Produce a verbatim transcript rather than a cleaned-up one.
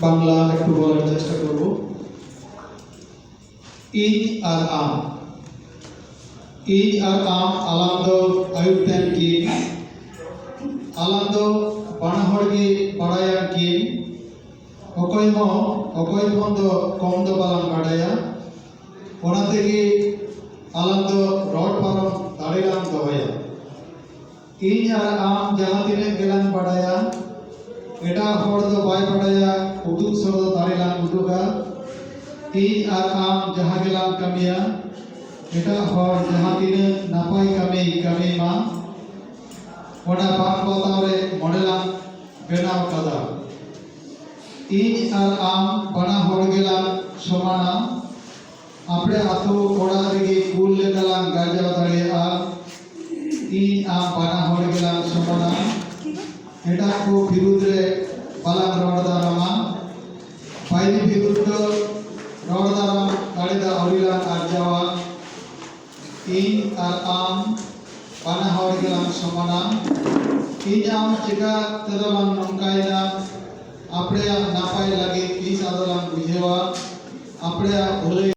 ᱵᱟᱝᱞᱟ ᱮᱠᱴᱩ ᱵᱚᱞᱟᱨ ᱪᱮᱥᱴᱟ ᱠᱚᱨᱵᱚ᱾ ᱤᱧ ᱟᱨ ᱟᱢ, ᱤᱧ ᱟᱨ ᱟᱢ ᱟᱞᱟᱝ ᱫᱚ ᱟᱹᱭᱩᱨ ᱛᱮᱱ ᱠᱤᱱ, ᱟᱞᱟᱝ ᱫᱚ ᱵᱟᱱᱟ ᱦᱚᱲ ᱜᱮ ᱵᱟᱲᱟᱭᱟᱱ ᱠᱤᱱ, ᱚᱠᱚᱭ ᱦᱚᱸ ᱚᱠᱚᱭ ᱠᱷᱚᱱ ᱫᱚ ᱠᱚᱢ ᱫᱚ ᱵᱟᱞᱟᱝ ᱵᱟᱰᱟᱭᱟ᱾ ᱚᱱᱟ ᱛᱮᱜᱮ ᱟᱞᱟᱝ ᱫᱚ ᱨᱚᱲ ᱯᱟᱨᱚᱢ ᱫᱟᱲᱮ ᱞᱟᱝ ᱫᱚᱦᱚᱭᱟ᱾ ᱤᱧ ᱟᱨ ᱟᱢ ᱡᱟᱦᱟᱸ ᱛᱤᱱᱟᱹᱜ ᱜᱮᱞᱟᱝ ᱵᱟᱰᱟᱭᱟ, ᱮᱴᱟᱜ ᱦᱚᱲ ᱫᱚ ᱵᱟᱭ ᱵᱟᱰᱟᱭᱟ, ᱩᱫᱩᱜ ᱥᱚᱫᱚᱨ ᱫᱟᱲᱮ ᱞᱟᱝ ᱩᱫᱩᱜᱟ᱾ ᱤᱧ ᱟᱨ ᱟᱢ ᱡᱟᱦᱟᱸ ᱜᱮᱞᱟᱝ ᱠᱟᱹᱢᱤᱭᱟ, ᱮᱴᱟᱜ ᱦᱚᱲ ᱡᱟᱦᱟᱸ ᱛᱤᱱᱟᱹᱜ ᱱᱟᱯᱟᱭ ᱠᱟᱹᱢᱤ ᱠᱟᱹᱢᱤ ᱢᱟ, ᱚᱱᱟ ᱵᱟᱝ ᱵᱟᱛᱟᱣ ᱨᱮ ᱢᱚᱱᱮ ᱞᱟᱝ ᱵᱮᱱᱟᱣ ᱠᱟᱫᱟ᱾ ᱤᱧ ᱟᱨ ᱟᱢ ᱵᱟᱱᱟ ᱦᱚᱲ ᱜᱮᱞᱟᱝ ᱥᱚᱢᱟᱱᱟ᱾ ᱟᱯᱲᱮ ᱟᱛᱳ ᱚᱲᱟᱜ ᱨᱮᱜᱮ ᱠᱩᱞ ᱞᱮᱠᱟᱞᱟᱝ ᱜᱟᱨᱡᱟᱣ ᱫᱟᱲᱮᱭᱟᱜᱼᱟ᱾ ᱤᱧ ᱟᱢ ᱵᱟᱱᱟ ᱦᱚᱲ ᱜᱮᱞᱟᱝ ᱥᱚᱢᱟᱱᱟ᱾ ᱮᱴᱟᱜ ᱠᱚ ᱵᱤᱨᱩᱫᱽ ᱨᱮ ᱵᱟᱞᱟᱝ ᱨᱚᱲ ᱫᱟᱨᱟᱢᱟ᱾ ᱵᱟᱭᱨᱤ ᱵᱤᱨᱩᱫᱽ ᱫᱚ ᱨᱚᱲ ᱫᱟᱨᱟᱢ ᱫᱟᱲᱮ ᱫᱚ ᱟᱹᱣᱨᱤ ᱞᱟᱝ ᱟᱨᱡᱟᱣᱟ᱾ ᱤᱧ ᱟᱨ ᱟᱢ ᱵᱟᱱᱟ ᱦᱚᱲ ᱜᱮᱞᱟᱝ ᱥᱚᱢᱟᱱᱟ᱾ ᱤᱧ ᱟᱢ ᱪᱮᱠᱟ ᱛᱮᱫᱚ ᱞᱟᱝ ᱱᱚᱝᱠᱟᱭᱮᱱᱟ? ᱟᱯᱲᱮᱭᱟᱜ ᱱᱟᱯᱟᱭ ᱞᱟᱹᱜᱤᱫ ᱛᱤᱥ ᱟᱫᱚ ᱞᱟᱝ ᱵᱩᱡᱷᱟᱹᱣᱟ? ᱟᱯᱲᱮᱭᱟᱜ ᱵᱷᱟᱹᱞᱟᱹᱭ